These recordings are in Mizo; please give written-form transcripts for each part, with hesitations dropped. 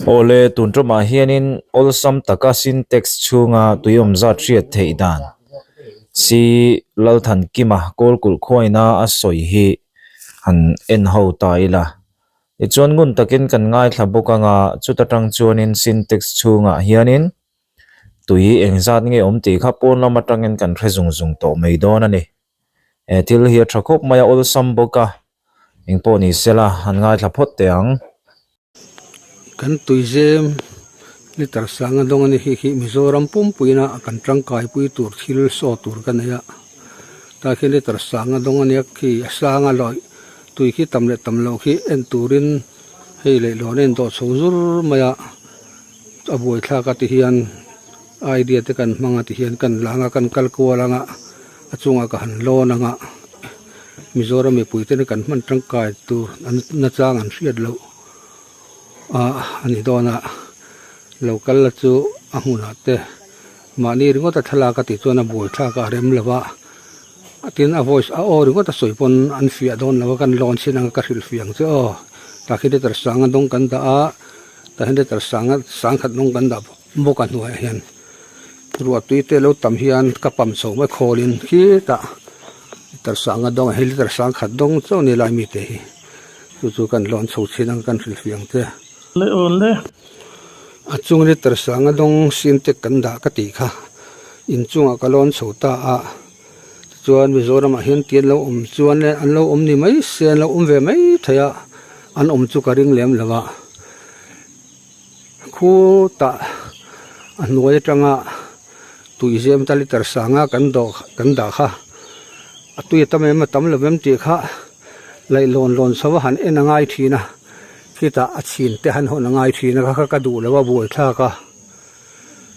Awle, tun ṭawmah hianin awlsam taka Sintex chhunga tuiawm zat hriat theih dan si Lalthankima Kawlkulh khuaina a sawi hi han en ho ta ila. Tichuan ngun takin kan ngaithla bawk anga chuta tang chuanin Sintex chhungah hianin tui engzat nge awm tih kha pawn lam atangin kan hre zung zung tawh mai dawn a ni. He thil hi a tha khawp mai a, awlsam bawk a, engpawh ni sela han ngaithla phawt teh ang. Kan tuizem liter sanga dawng a ni hi hi Mizoram pumpuina kan tangkaipui tur thil saw tur ka nei a, tah khian liter sanga dawng a nia khi a sanga lawih tui khi tam leh tam loh khi en turin hei leihlawn a indawh chho zur mai a. A buaithlak a ti hian idea te kan hmang a ti hian kan lang a kan kal kual ang a a chungah ka han lawn ang a Mizoram mipui te kan hman tangkai tur an nachang an hriat loh ah a ni dawn a lo kal la chu a hmunah te mahni ringawt a thlalak a tih chuan a buaithlak a rem lo va tin a voice a aw ringawt a sawi pawn an fiah dawn lo a kan lawn chin ang a ka hrilhfiah ang che aw tah khi letter sanga dawng kan dah a. Tah hian letter sanga sangkhat rawng kan dah bawk a hnuaiah hian ruah tui te lo tam hian ka pam chho mai khawlin khitah letter sanga dawng hei letter sangkhat dawng chauh a ni lai mite hi chu chu kan lawn chho chhin ang kan hrilhfiah ang che. Le aw le. A chung letter sanga dawng sin te kan dah ka tih kha inchungah ka lawn chho ta a tichuan Mizoramah hian ti an lo awm chuan le an lo awm ni mai se an lo awm ve mai thei a an awm chu ka ring lem lo a khutah a hnuai atanga tuizem ta liter sanga kan dawh kan dah kha a tui a tam em a tam lo em tih kha leihlawn lawn chho a han en a ngai thin a khitah a chhin te han hawn a ngai thin a kha kha ka duh lo a buaithlak a.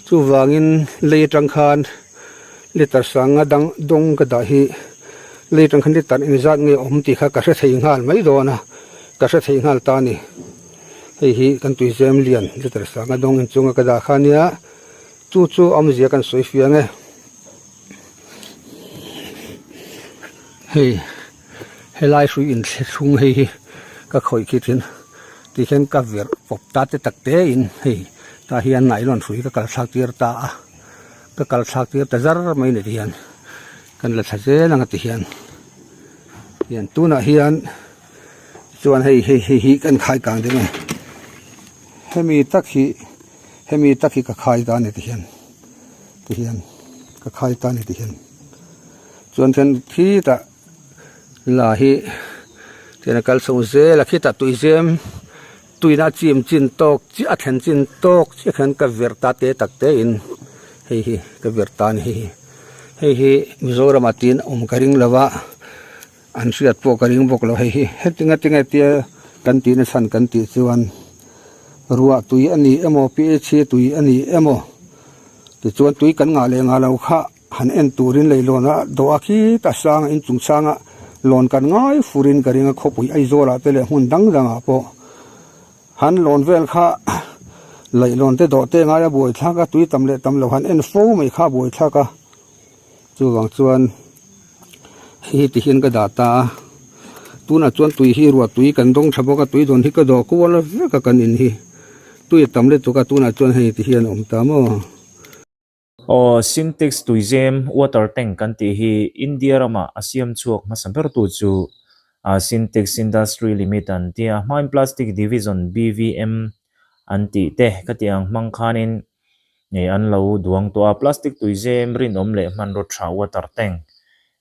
Chuvangin lei atang khan liter sanga dang dawng ka dah hi lei atang khan liter engzat nge awm tih kha ka hre thei nghal mai dawn a, ka hre thei nghal ta a ni. Hei hi kan tuizem lian liter sanga dawng inchunga ka dah kha ania chu chu awmzia kan sawi fiang e. Hei helai hrui inthlung hei hi ka khawih khi thin ti hian ka verh pawp ta te tak te in hei tah hian nylon hrui ka kal thlak tir ta a ka kal thlak tir ta zar mai a ni ti hian kan la thla zel ang a ti hian hian tunah hian chuan hei hei hei hi kan khai kang deuh a ni hemi tak hi hemi tak hi ka khai ta a ni ti hian ti hian ka khai ta a ni ti hian. Chuan then khitah la hi tian a kal chho zel a khitah tuizem tuina chim chin tawk chiah a thlen chin tawk chiah khian ka verh ta te tak te in hei hi ka verh ta a ni hei hi hei hi Mizoram ah tiin awm ka ring lo va an hriat pawh ka ring bawk lo hei hi heti nga tinge tia kan tih na chhan kan tih chuan ruah tui a ni emaw ph tui a ni emaw tichuan tui kan ngah leh ngah lo kha. Han en turin leilawn a dawh a khi ta sanga inchung changa lawn kan ngai furin ka ring a khawpui Aizawl ah te leh hmun dang dang ah pawh han lawn vel kha leihlawn te dawh te ngai a buai thlak a tui tam leh tam lo han en fo mai kha a buai thlak a chuvang chuan hei ti hian ka dah ta a tunah chuan tui hi ruah tui kan dawng tha bawk a tui dawn hi ka dawh kual vek a kan in hi tui a tam lutuk a tunah chuan hei ti hian a awm ta maw. Aw, Sintex tuizem, water tank, kan tih hi India rama a siam chhuak hmasa bertu chu Sintex Industry Limit an ti a, hmain Plastic Division, BVM, an tih te khatiang hmang khanin an lo duang tawh a, plastic tuizem rinawm leh hmanraw tha water tank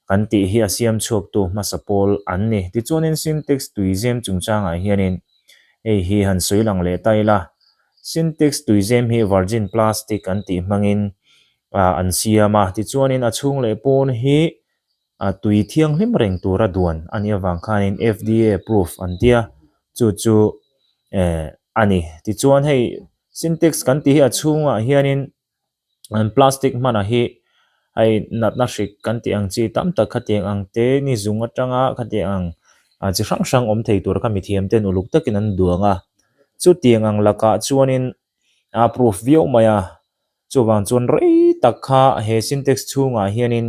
kan tih hi a siam chhuaktu hmasa pawl an ni. Tichuanin Sintex tuizem chungchangah hianin hei hi han sawi lang leh ta ila, Sintex tuizem hi virgin plastic an tih hmangin an siam a, tichuanin a chhung leh pawn hi tui thianghlim reng tura duan a nih avang khanin FDA approve an ti a, chu chu a ni. Tichuan hei Sintex kan tih hi a chhungah hianin an plastic hmanah hi hei natna hrik kan tih ang chi tam tak khatiang ang te ni zung atanga khatiang ang ah chi hrang hrang awm thei tur kha mithiam ten uluk takin an duang a chutiang ang lakah chuanin a proof viau mai a chuvang chuan rei tak kha he sintex chhungah hianin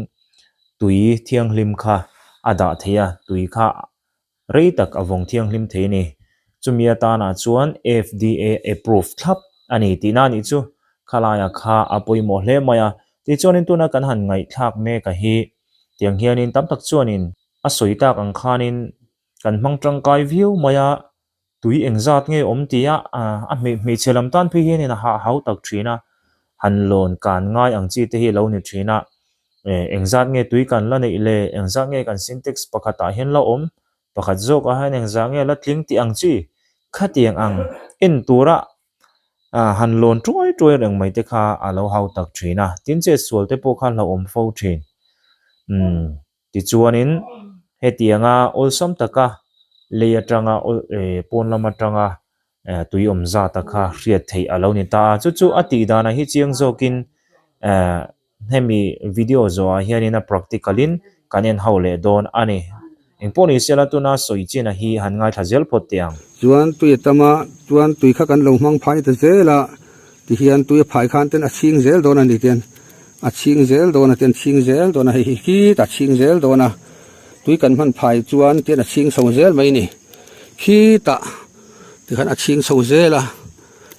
tui thianghlim kha a dah thei a tui kha. Rei tak a vawng thianghlim thei a ni. Chumi atana chuan FDA approve thlap a ni tihna a nih chu. Khalaia kha a pawimawh hle mai a. Tichuanin tuna kan han ngaihthlak mek a hi tiang hianin tam tak chuanin a sawi tak ang khanin kan hmang tangkai viau mai a, tui engzat nge awm tia a hmeichhe lam tan phei hianin a hah hau tak thin a, han lawn kan ngai ang chi te hi a lo ni thin a, engzat nge tui kan la neih le, engzat nge kan sintex pakhatah hian la awm, pakhat zawkah hian engzah nge la tling tih ang chi khatiang ang en tura han lawn tuai tuai reng mai te kha a lo hau tak thin a, tin chetsual te pawh kha hlauhawm fo thin. Umm. Tichuanin hetianga awlsam taka lei atanga pawn lam atanga tui awm zata kha hriat theih a lo ni ta a, chu chu a tih danah hi chiang zawkin hemi video zawhah hianin a practical in kan en ho leh dawn a ni. Engpawh ni sela tuna sawi china hi han ngaithla zel phawt teh ang. Chuan tui a tam a, chuan tui kha kan lo hmang phai ta zel a, Tihian tui a phai khan ten a chhing zel dawn a ni tian a chhing zel dawn a tian chhing zel dawn a hei hi khitah chhing zel dawn a tui kan hman phai chuan tian a chhing chho zel mai a ni khitah tikhan a chhing chho zel a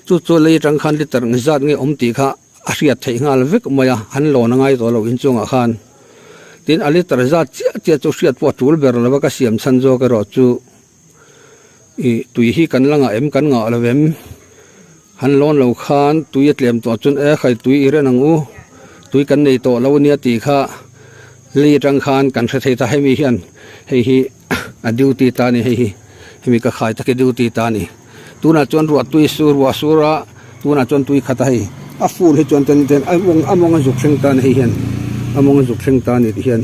chu chu lei atang khan liter ang zat nge awm tih kha a hriat theih nghal vek mai a an lawn a ngai tawh lo inchungah khan tin a liter zat chiah chiah chu hriat pawh a tul ber lo a ka siam chhan zawk erawh chu. Ih tui hi kan la ngah em kan ngah lo em han lawn lo khan tui a tlem tawh chuan e khai tui i ren ang u tui kan nei tawh lo ania tih kha lei atang khan kan hre thei ta hemi hian hei hi a duty ta a ni hei hi hemi ka khai tak hi duty ta a ni tunah chuan ruah tui su ruah sur a tunah chuan tui khat a hei a full hi chuan ten a mawng a mawng a zuk thleng ta a ni hei hian a mawng a zuk thleng ta a ni tih hian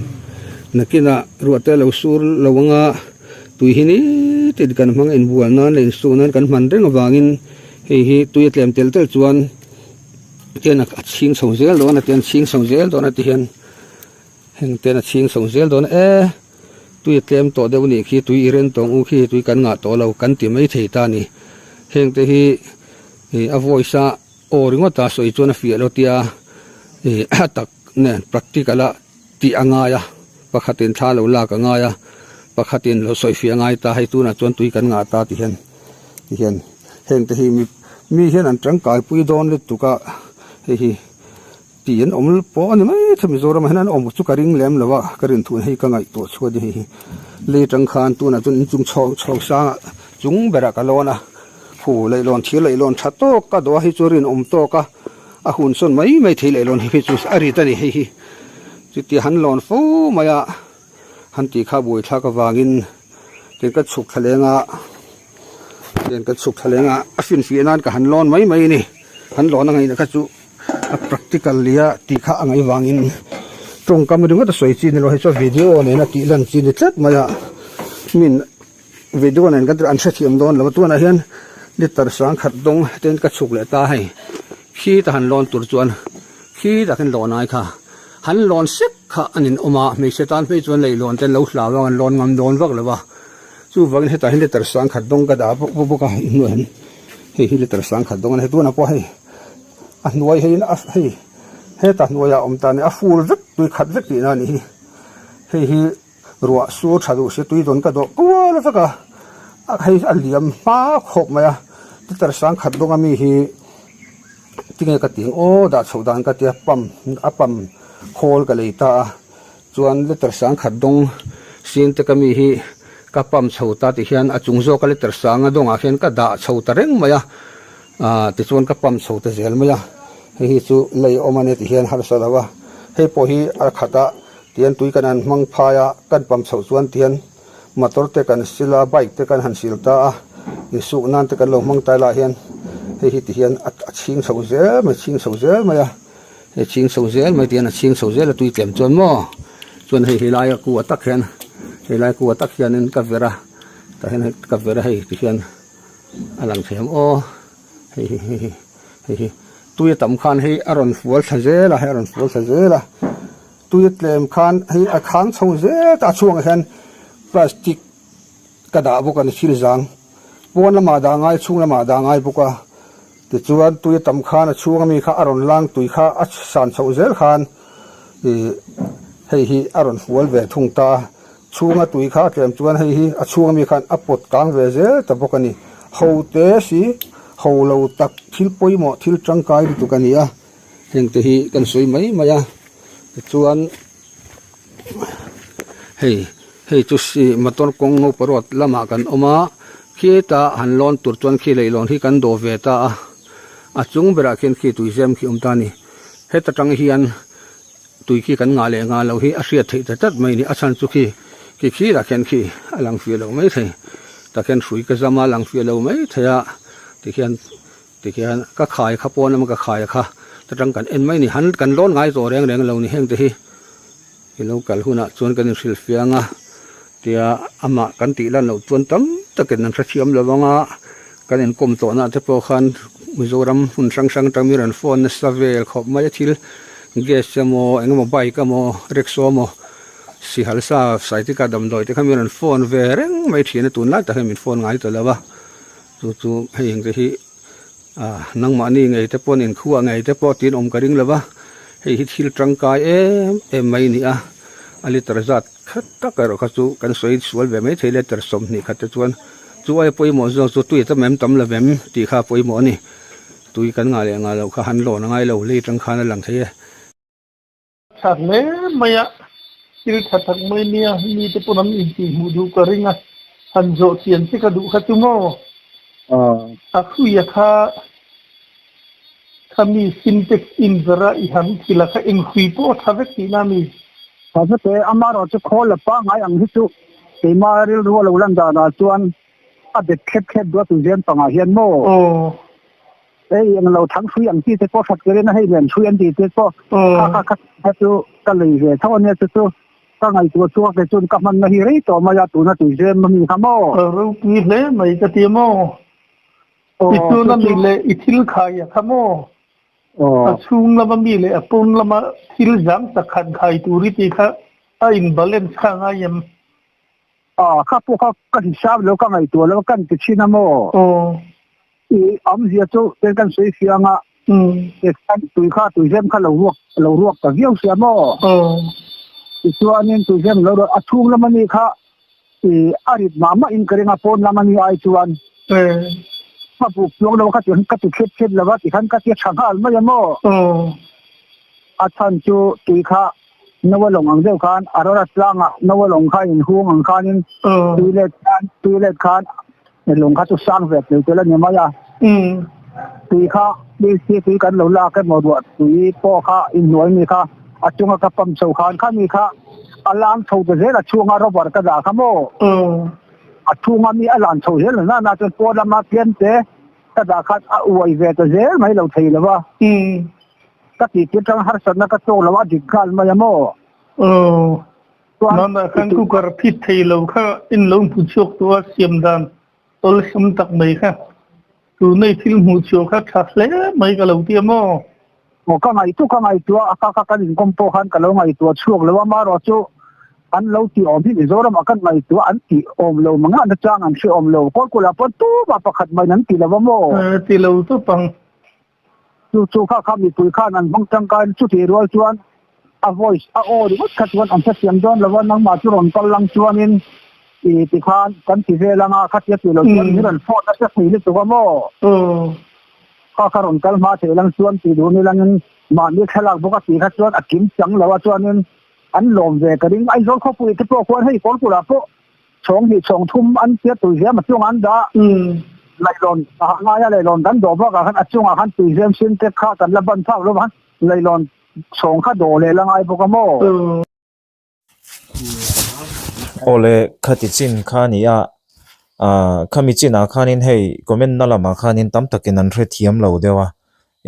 nakinah ruah te a lo sur lo anga. Tui hi nitin kan hmang inbual nan leh insuk nan kan hman reng avangin hei hi tui a tlem tel tel chuan tian a chhing chho zel dawn a tian chhing chho zel dawn a ti hian heng ten a chhing chho zel dawn a e tui a tlem tawh deuh anih khi tui i ren tawng u khi tui kan ngah tawh lo kan ti mai thei ta a ni heng te hi ih a voice a aw ringawt a sawi chuan a fiah lo tia ih a tak nen practical a. Tih a ngai a, pakhatin thla lo lak a ngai a, pakhatin lo sawifiah a ngai ta, hei tunah chuan tui kan ngah ta ti hian ti hian heng te hi mi mi hian an tangkai pui dawn lutuk a, hei hi tih an awm pawh a ni mai thei Mizoramah hian an awm chu ka ring lem lo a, ka rin thuin hei ka ngaihtuah chhuat a ni hei hi lei atang khan tunah chuan inchung chhawng chhawng sangah chung berah ka lawn a, hu leihlawn thir leihlawn tha tawk ka dawh a hei chu rinawm tawk a. A hun sawn mai mai thei leh lawn hi chu a rit a ni hei hi chutia han lawn fo mai a han tih kha buai thlak avangin tian ka chhuk thla leng a tian ka chhuk thla leng a a finfiah nan ka han lawn mai mai a ni han lawn a ngaihna kha chu a practical lia tih kha a ngaih vangin tawngkam ringawt a sawi chi ni lo hei chuan video nena tih lan chi ni tlat mai a min Video nen kan an hrethiam dawn lo a tunah hian liter sangkhat dawng ten ka chhuk leh ta hei khi ta han lawn tur chuan khi tak in lawn ai kha han lawn sek kha an in awm a hmeichhe tan phei chuan leihlawn te an lo hlau a an lawn ngam dawn vak lo a chuvangin hetah hian liter sangkhat dawng ka dah bawk bawk a inhnuai hian hei hi liter sangkhat dawng a ni hei tunah pawh hei a hnuai hei hei hetah hnuaiah a awm ta a ni a fur vek tui khat vek tihna a nih hi hei hi. Ruah sur tha duh si tui dawn ka dawh kual vek a, hei a liam hma khawp mai a, liter sangkhat dawnga mi hi tinge ka tih ang aw dah chhoh dan ka tia pump a pump khawl ka lei ta a, chuan liter sangkhat dawng sin te ka mi hi ka pump chho ta ti hian a chung zawka liter sanga dawngah hian ka dah chho ta reng mai a, ah tichuan ka pump chho ta zel mai a, hei hi chu lei awm a nia ti hian harsa lo a, hei pawh hi a khat a. Tian tui kan han hmang phai a, kan pam chhoh chuan tian motor te kan sil a, bike te kan han sil ta a, insuk nan te kan lo hmang tai lah hian hei hi ti hian a chhing chho zel mai, chhing chho zel mai a, hei chhing chho zel mai tihian a chhing chho zel a tui tlem chuan maw chuan hei helai a kua tak hian helai kua tak hianin ka ver a tah hian ka ver a hei ti hian a lang thei ang aw hei hi hei hi hei hi tui a tam khan hei a rawn fual thla zel a hei a rawn fual thla zel a. Tui a tlem khan hei a khang chho zel ta a chhuangah hian plastic ka dah bawk a ni thil zang pawn lamah dah ngai chhung lamah dah ngai bawk a tichuan tui a tam khan a chhung ami kha a rawn lang tui kha a san chhoh zel khan ih hei hi a rawn fual ve thung ta a chhunga tui kha a tlem chuan hei hi a chhung ami khan a pawt kang ve zel ta bawk a ni. Ho te si ho lo tak thil pawimawh thil tangkai lutuk a ni a, heng te hi kan sawi mai mai a tichuan hei hei chu si motor kawng ngopa road lamah kan awm a khita han lawn tur chuan khi leihlawn hi kan dawh ve ta a a chung berah khian khi tuizem khi a awm ta a ni heta tang hian tui khi kan ngah leh ngah loh hi a hriat theih ta tlat mai a ni a chhan chu khi khi khirah khian khi a lang fiah lo mai thei tah khian hrui ka zam a lang fiah lo mai thei a tikhian tikhian ka khai kha pawn lama ka khai kha ta tang kan en mai a ni han kan lawn ngai tawh reng reng lo ni heng te hi i lo kal hunah chuan kan inhrilh fiah ang a tia amah kan tih lan loh chuan tam takin an hrethiam lo ang a kan inkawm tawhna te pawh khan Mizoram hmun hrang hrang atang mi rawn phone nasa vel khawp mai a thil gas emaw eng emaw bike emaw rickshaw emaw sihal sa saitika damdawi te kha mi rawn phone ve reng mai thin a tunlai tak hian min phone ngai ta lo a chu chu hei engte hi ah nangmahni ngei te pawh inkhuah ngei te pawh tiin awm ka ring lo va hei hi thil tangkai em em mai a ni a a liter zat khat tak erawh kha chu kan sawi sual ve mai thei liter 20 khat te chuan chu aia pawimawh zawk chu tui tam em tam lo vem tih kha a pawimawh a ni tui kan ngah leh ngah loh kha han lawn a ngai lo lei tang khan a lang thei e. Tha hle mai a, thil tha tak mai nia mite pawn an intih hmuh duh ka ring a, han zawh chian che ka duh kha chu maw? A hruia kha kha mi Sintex in zara i han thil a kha eng hrui pawh a tha vek tihna a mi? Tha vek e, amaherawh chu khawl la pangngai ang hi chu keimah rilru a lo lan danah chuan a bet thlep thlep duh a tuzem pangah hian maw? Aw. Hei eng lo thang hrui ang chi te pawh hrat ker in a hei nen hrui an tih te pawh kha kha kha kha chu ka lei ve tho ania chu chu ka ngaihtuah chhuak te chuan ka hmanna hi rei tawh mai a tuna tui zem ami kha maw. Ropui hle mai ka ti maw. I tuna mi leh i thil khai a kha maw. A chhung lama mi leh a pawn lama thil zang tak han khai tur i tih kha a in balance kha a ngai em? A kha pawh kha ka hisap lo ka ngaihtuah lo kan ti thin a maw? Aw. I awmzia chu pen kan sawi fiang a, kan tui kha tuizem kha lo ruak lo ruak ta viau sia maw? Aw. Tichuanin tuizem lo ruak a chhung lam ani kha i a rit mah mah in ka ring a pawn lam ani ai chuan. Aw. Ka buk chuang lo kha ti ka ti thlep thlep lo a tikhan ka ti tha nghal mai a maw? Aw. A chhan chu tui kha Noa lawng ang deuh khan Ararat tlangah Noa lawng kha inhung ang khanin tuilet khan tuilet khan lawng kha chu sang ve tel tel a ni mai a. Tui kha tui tui kan lo lak emaw ruah tui pawh kha inhnuai mi kha a chunga ka pump chho khan kha mi kha a lang chho ta zel a chhunga rubber ka dah kha maw a chhunga mi a lan chho zel na na chuan pawn lama tlem te ka dah khan a uai ve ta zel mai lo thei lo va. Ka tih tir tang harsatna ka tawk lo a dik nghal mai a maw? Aw, Nana khan cooker phit thei lo kha in lo hmu chhuak tawh a siam dan awlsam tak mai kha tunei thil hmuh chhuah kha tha hle mai ka lo ti a maw? Aw ka ngaihtuah ka ngaihtuah a ka ka kan inkawm pawh khan ka lo ngaihtuah chhuak lo a marawh chu an lo tih awm hi Mizoramah kan ngaihtuah an tih awm lo mang a nachang an hre awm lo Kawlkulh ah pawh tumah pakhat maiin an ti lo a maw? Ti lo tawp ang. Chu chu kha kha mipui khan an hmang tangkai chutih rual chuan a voice a aw ringawt kha chuan an hrethiam dawn lo a, nangmah chu rawn kal lang chuanin i tikhan kan ti vel anga khatia tih loh chuan min rawn phone nasa thei lutuk a maw? Kha kha rawn kal hma theih lang chuan tih duh ni langin mahni thlalak bawk a tih kha chuan a kim chang lo a chuanin an lawm ve ka ring. Aizawl khawpui te pawh khuan hei Kawlkulh ah pawh Chhawng hnih chhawng thum an tia tui zem a chungah an dah. Leihlawn a ngai a, leihlawn kan dawh bakah khan a chungah khan tui zem sin te kha kan la ban phak lo va, leihlawn chhawng kha dawh leh la ngai bawk a maw? Awle khati chin kha a ni a, ah khami chinah khanin hei comment na lamah khanin tam takin an hrethiam lo deuh a,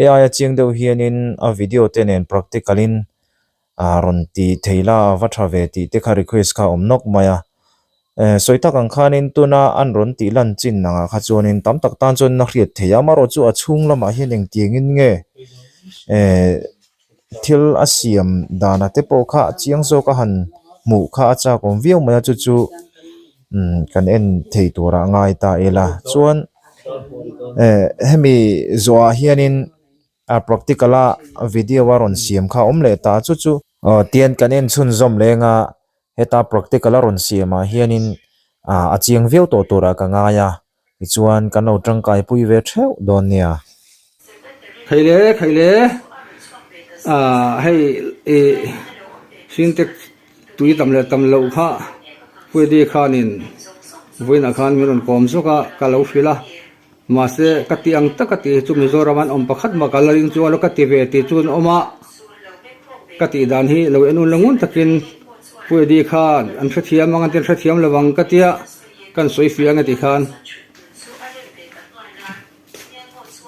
AI a chiang deuh hianin a video te nen practical in Ah rawn ti thei la va tha ve tih te kha request kha a awm nawk mai a. Eh sawi tak ang khanin tuna an rawn tih lan chin angah kha chuanin tam tak tan chuan a hriat theih a, amaherawh chu a chhung lamah hian engtiangin nge eh thil a siam dana te pawh kha a chiang zawk a han hmuh kha a chak awm viau mai a chu chu umm kan en thei turah a ngai ta ila chuan eh hemi zawhah hianin. A practical a video a rawn siam kha a awm leh ta chu chu. Aw tian kan en chhunzawm leng a heta practical a rawn siam ah hianin ah a chiang viau tawh turah ka ngai a Tichuan kan lo tangkai pui ve theuh dawn nia. Khaile khaile ah hei ih Sintex tui tam leh tam loh kha Puedi khanin vawiinah khan min rawn kawm zawk a ka lo hrilh a mahse ka tih ang taka tih hi chu Mizoram an awm pakhat mah ka la ring chuan ka ti ve tih chu an awm a ka tih dan hi lo en un la ngun takin Puedi khan an hrethiam ang an ti an hrethiam lo ang ka tia. Kan sawi fiah ang e tikhan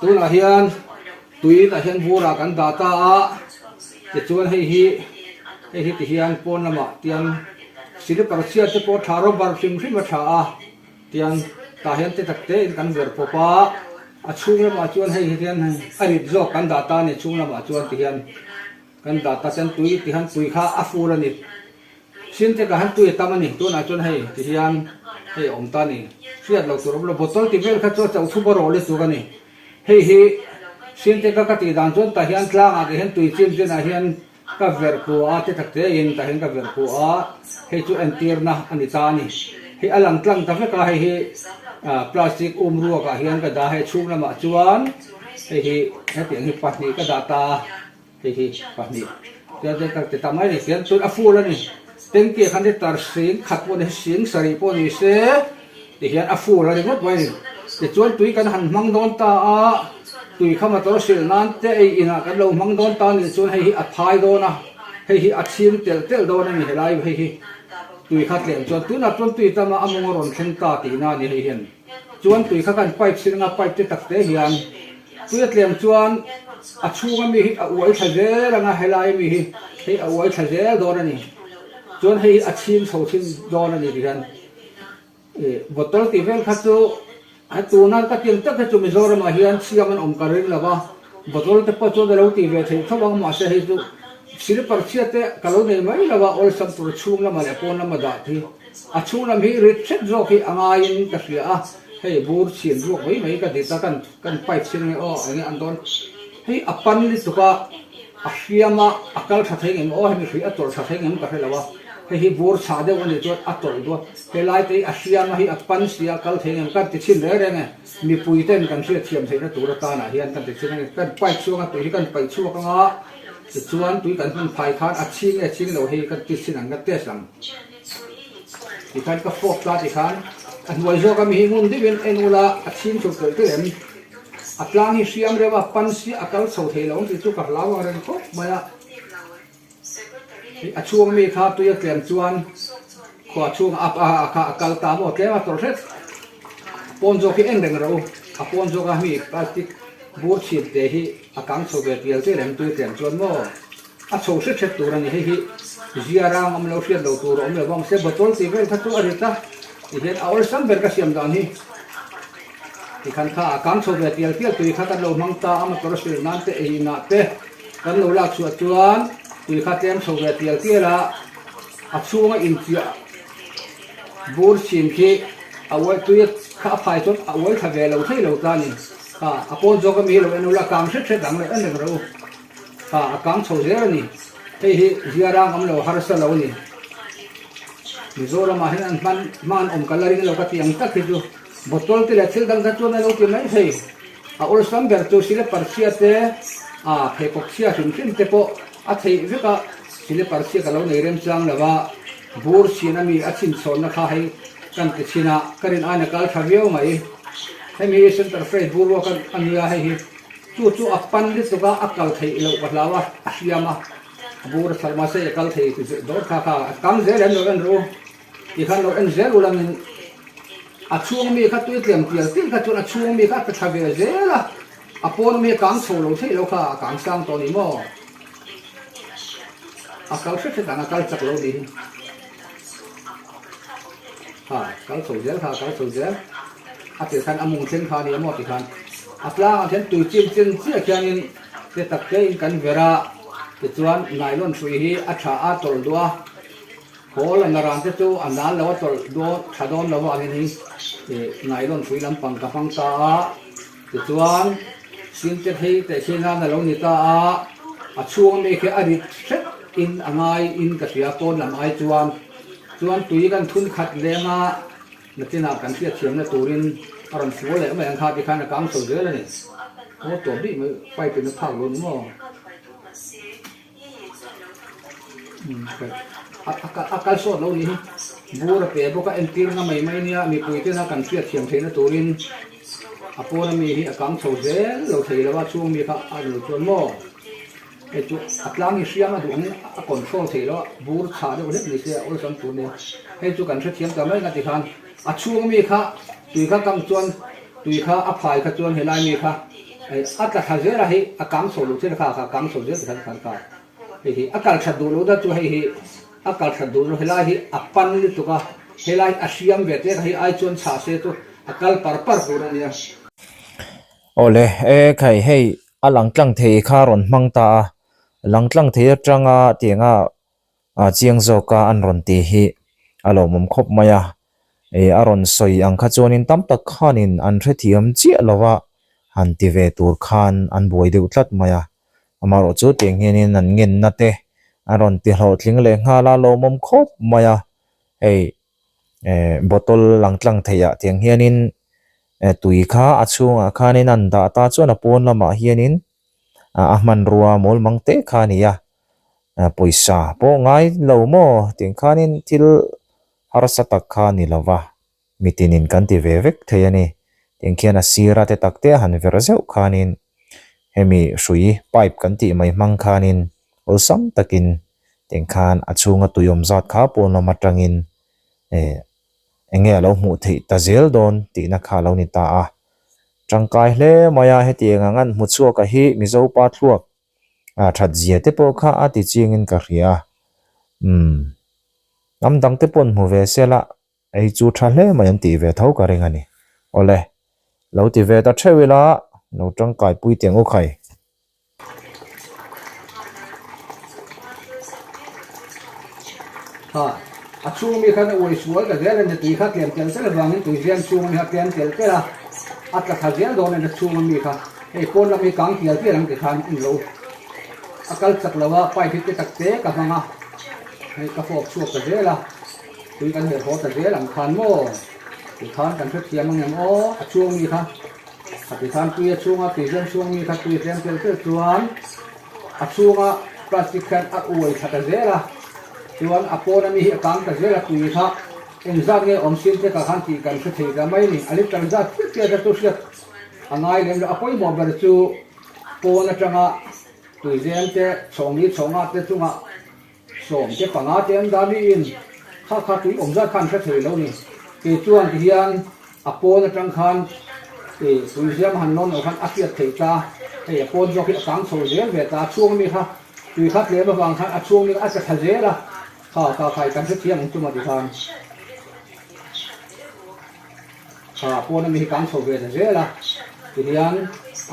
tunah hian tui tah hian burah kan dah ta a tichuan hei hi hei hi tihian pawn lamah tian slipper chhiat te pawh a tha rubber hrim hrim a tha a tian tah hian te tak te in kan ver pawp a a chhung lamah chuan hei hi hian a rit zawk kan dah ta a ni chhung lamah chuan tihian kan dah ta chuan tui tihian tui kha a fur a ni. Sinte ka han tui a tam a ni, tunah chuan hei ti hian hei a awm ta a ni, hriat loh tur awm lo, bottle ti vel kha chu a chauh thup a rawh lutuk a ni. Hei hi Sinte ka ka tih dan chuan tah hian tlangah tih hian tui chim chinah hian ka verh kua a ti tak te in tah hian ka verh kua a, hei chu entirna a ni ta a ni. Hei a lang tlang ta vek a, hei hi plastic um ruakah hian ka dah a, hei chhung lamah chuan hei hi hetiang hi pahnih ka dah ta a. Hei hi pahnih tiang te tak ti ta mai ni tiang chuan a full a ni tanky ah khan litre sing khat pawh ni sing sarih pawh ni se ti hian a full a ni ngawt mai a ni tichuan tui kan han hmang dawn ta a tui kha motor sil nan te ei inah kan lo hmang dawn ta nih chuan hei hi a phai dawn a hei hi a chhing telh telh dawn a ni helai hei hi tui kha tlem chuan tunah chuan tui tama a mawng a rawn thleng ta tihna a ni hei hian chuan tui kha kan pipe sin anga pipe te tak te hian. Tui a tlem chuan a chhunga mi hi a uai thla zel ang a, helai mi hi hei a uai thla zel dawn a ni. Chuan hei hi a chhing chho thin dawn a ni ti hian ih bottle tih vel kha chu a tuna ka ti ang tak hi chu Mizoramah hian chhiam an awm ka ring lo va, bottle te pawh chuan a lo tih ve theih tho ang mahse hei chu silper chhia te ka lo nei mai lo a, awlsam tur chhung lamah leh pawn lama dah hi a chhung lam hi rit hret zawk hi a ngaiin ka hria a, hei bur chhin ruak mai mai ka dit a kan. Kan pipe sin ange aw enge an dawn hei a pan lutuk a a hriam a a kal tha thei ngem aw hemi hrui a tawlh tha thei ngem ka hre lo a hei hi bur chhah deuh a nih chuan a tawlh duah helai te hi a hriam a hi a pan si a kal thei ngem kan ti chhin reng reng e mipui ten kan hriat thiam theihna tur atanah hian kan ti chhin ange kan pipe chhunga tui hi kan paih chhuak anga tichuan tui kan hman phai khan a chhing nge chhing lo hei kan ti chhin ang ka test ang. Tikhan ka fawk ta tikhan a hnuai zawk ami hi ngun deuhin en ula a chhing chho telh telh em? A tlang hi hriam reuh a, pan si a kal chho thei lo ang tih chu ka hlau ang reng khawp mai a. Hei a chhung ami kha tui a tlem chuan khua chhung a a kha a kal ta maw tlem a tawrh hret. A pawn zawk hi en reng rawh u, a pawn zawk a mi plastic bur chhip te hi a kang chho ve tial tial em tui a tlem chuan maw? A chho hret hret tur a ni. Hei hi zia rang awm lo hriat lo tur a awm lo vang se bottle tih vel kha chu a rit a ti hian a awlsam ber ka siam dan hi tikhan kha a kang chho ve tial tial tui kha kan lo hmang ta a motor sil nan te ei inah te kan lo lak chhuah chuan tui kha tlem chho ve tial tial a a chhunga inchiah bur chhin khi a uai tui kha a phai chuan a uai thla ve lo thei lo ta a ni kha a pawn zawk ami hi lo en ula kang hret hret ang lo en reng rawh u. Kha a kang chho zel a ni. Hei hi ziarang awm lo harsa lo a ni. Mizoramah hian an hman hman awm ka la ring lo ka ti ang tak hi chu bottle te leh thil dang kha chuan a lo ti mai thei. A awlsam ber chu silipar chhia te a pheikhawk chhia hrim hrim te pawh a theih vek a, silipar chhia ka lo nei remchang lo a, bur chhin a mi a chhinchhawnna kha hei kan ti chhin a, ka rin aiin a kal tha viau mai. Hemi hi center fresh bur ruak a nia hei hi. Chu chu a pan lutuk a, a kal theih loh ka hlau a, a hriam a, a bur a chhar mahse a kal thei ti dawr kha kha a kang zel em lo en ru, ti khan lo en zel ula min a chhung mi kha tui tlem tial tial kha chuan a chhung mi kha a pe thla ve zel a, a pawn mi a kang chho lo theih lo kha a kang sang tawh ni maw, a kal hret hret ang a kal chak lo ni hi, ha kal chho zel kha a kal chho zel. A tir khan a mung thleng kha a ni a maw tikhan a tlangah khian tui chim chen chiah khianin te tak te in kan ver a tichuan nylon hrui hi a tha a tawlh duh a khawl a naran te chu a nal lo a tawlh dawn tha dawn lo avangin hi ih nylon hrui lampang ka hmang ta a tichuan sin te phei teh khi nan a lo ni ta a a chhung ami khi a rit hret in a ngai in ka hria pawn lam ai chuan chuan tui kan thun khat leng a. Nakinah kan hriatthiamna turin A rawn fual leh mai ang kha tikhan a kang chho zel a ni. Aw tawp bik mai pipe in a phak lo ni maw? A kal sawt lo nih hi. Bur a pe bawk a entirna mai mai nia mipui tena kan hriat thiam theihna turin a pawn ami hi a kang chho zel lo thei lo a chhung mi kha a lo chuan maw? Hei chu a tlang hi hriam a duh angin a control thei lo a, bur chhah deuh hlek ni se a awlsam tur nia. Hei chu kan hrethiam ta mai ka ti khan a chhung ami kha tui kha kang chuan tui kha a phai kha chuan helai mi kha a tla thla zel a hei a kang chho lo thil kha kha kang chho zel ti khan khan kha hei hi a kal that duh lo da chu hei hi a kal that duh lo helai hi a pan lutuk a helai a hriam ve te kha hei ai chuan chhah se chu a kal par par tur a nia. Awle e khai hei a lang tlang thei kha rawn hmang ta a, lang tlang thei atanga tianga a chiang zawka an rawn ti hi a lawmawm khawp mai a, ih a rawn sawi ang kha chuanin tam tak khanin an hrethiam chiah lo a, han ti ve tur khan an buai deuh tlat mai a, amaherawh chu tiang hianin an ngenna te a rawn ti hlawhtling leh nghal a lawmawm khawp mai a, hei eh bottle lang tlang theih ah tiang hianin eh tui kha a chhungah khanin an dah ta chuan a pawn lamah hianin a hmanrua mawl mang te kha a ni a pawisa pawh ngai lo maw tiang khanin thil harsa tak kha a ni lo va mitinin kan ti ve vek thei a ni tiang khian a sira te tak te a han verh zeuh khanin hemi hrui pipe kan tih mai hmang khanin awlsam takin tiang khan a chhunga tui awm zat kha pawn lam atangin eh eng nge a lo hmuh theih ta zel dawn tihna kha a lo ni ta a. Tangkai hle mai a, hetiang ang an hmu chhuak a hi Mizo pa thluak a that zia te pawh kha a ti chiangin ka hria a. Umm, hnam dang te paw'n hmu ve se la, ei chu tha hle mai an tih ve tho ka ring a ni. Awle, lo ti ve ta theuh ila, lo tangkai pui teh ang u khai. Ha, a chhung mi khan a uai sual ta zel a ni, tui kha tlem tel tel avangin tui zem chhung ami kha tlem tel tel a, a tla thla zel dawn a ni chhung ami kha, hei pawn lam hi kang tial tial ang ti khan a ni lo, a kal chak lo a, pipe hi te tak te ka hmang a, hei ka fawk chhuak ta zel a, tui kan herh haw ta zel ang khan maw, tikhan kan hrethiam ang em aw, a chhung mi kha. A ti khan tui a chhunga tui tlem chhung mi kha tui tlem tel tel chuan a chhunga plastic hian a uai thla ta zel a, chuan a pawn ami hi a kang ta zel a, tui kha engzat nge awm sin te ka khan tih kan hre thei ta mai a ni. A litre zat chiah chiah te chu hriat a ngai lem lo, a pawimawh ber chu pawn atanga tui zem te chhawngli chhawnga te chungah Sawm te panga te an dah niin kha kha tui awm zat kha an hre thei lo ni. Kei chuan ti hian a pawn atang khan ih tui ziam han lawn loh khan a hriat theih ta, hei a pawn zawk hi a kang chho zel ve ta, a chhung ami kha tui kha tlem avang khan a chhung ami kha a tla thla zel a, kha kha khai kan hrethiam ang chuma ti khan kha pawn ami hi kang chho ve ta zel a, ti hian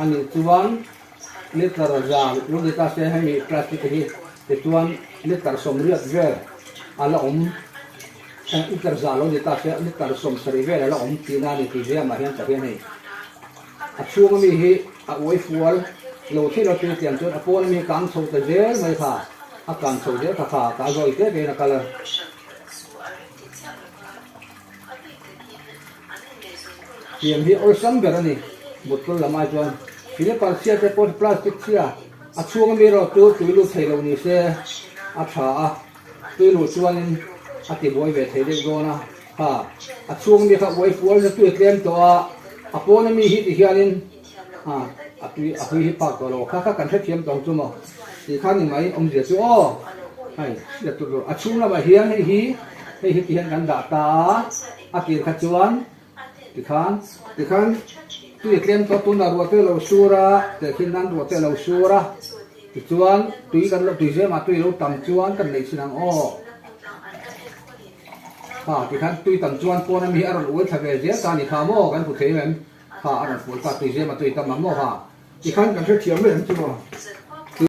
ani chuan Litre za lo ni ta se hemi plastic hi tichuan litre sawmriat vel a la awm litre za lo ni ta se litre sawmsarih vel a la awm tihna a ni tih ziamah hian tah hian hei a chhung ami hi a uai fual lo thei lo tui tiang chuan a pawn ami kang chho ta zel mai kha a kan chho zel kha kha ka zawi te te in a kal a. Tiang hi awlsam ber a ni. Bottle lam ai chuan slipper chhia te pawh plastic chhia a chhung ami erawh chu tui lut thei lo ni se a tha a, tui luh chuanin a ti buai ve thei deuh dawn a, ha a chhung ami kha uai fual na tui a tlem tawh a, a pawn ami hi ti hianin ha a tui a hui hi phak tawh lo kha kha kan hrethiam tawng chu maw tih kha ni mai awmzia chu aw hei hriat tur a chhung lamah hian hei hi hei hi ti hian kan dah ta a. A tir kha chuan tikhan tikhan tui a tlem tawh tunah ruah te a lo sur a tehkhin nan ruah te a lo sur a tichuan tui kan lo tui zemah tui lo tam chuan kan nei chin ang aw ha tikhan tui tam chuan pawn ami hi a rawn uai thla ve zel ta a ni kha maw kan hmu thei em ha a rawn fual ta tui zemah tui tam ang maw ha tikhan kan hrethiam mai ang chu maw.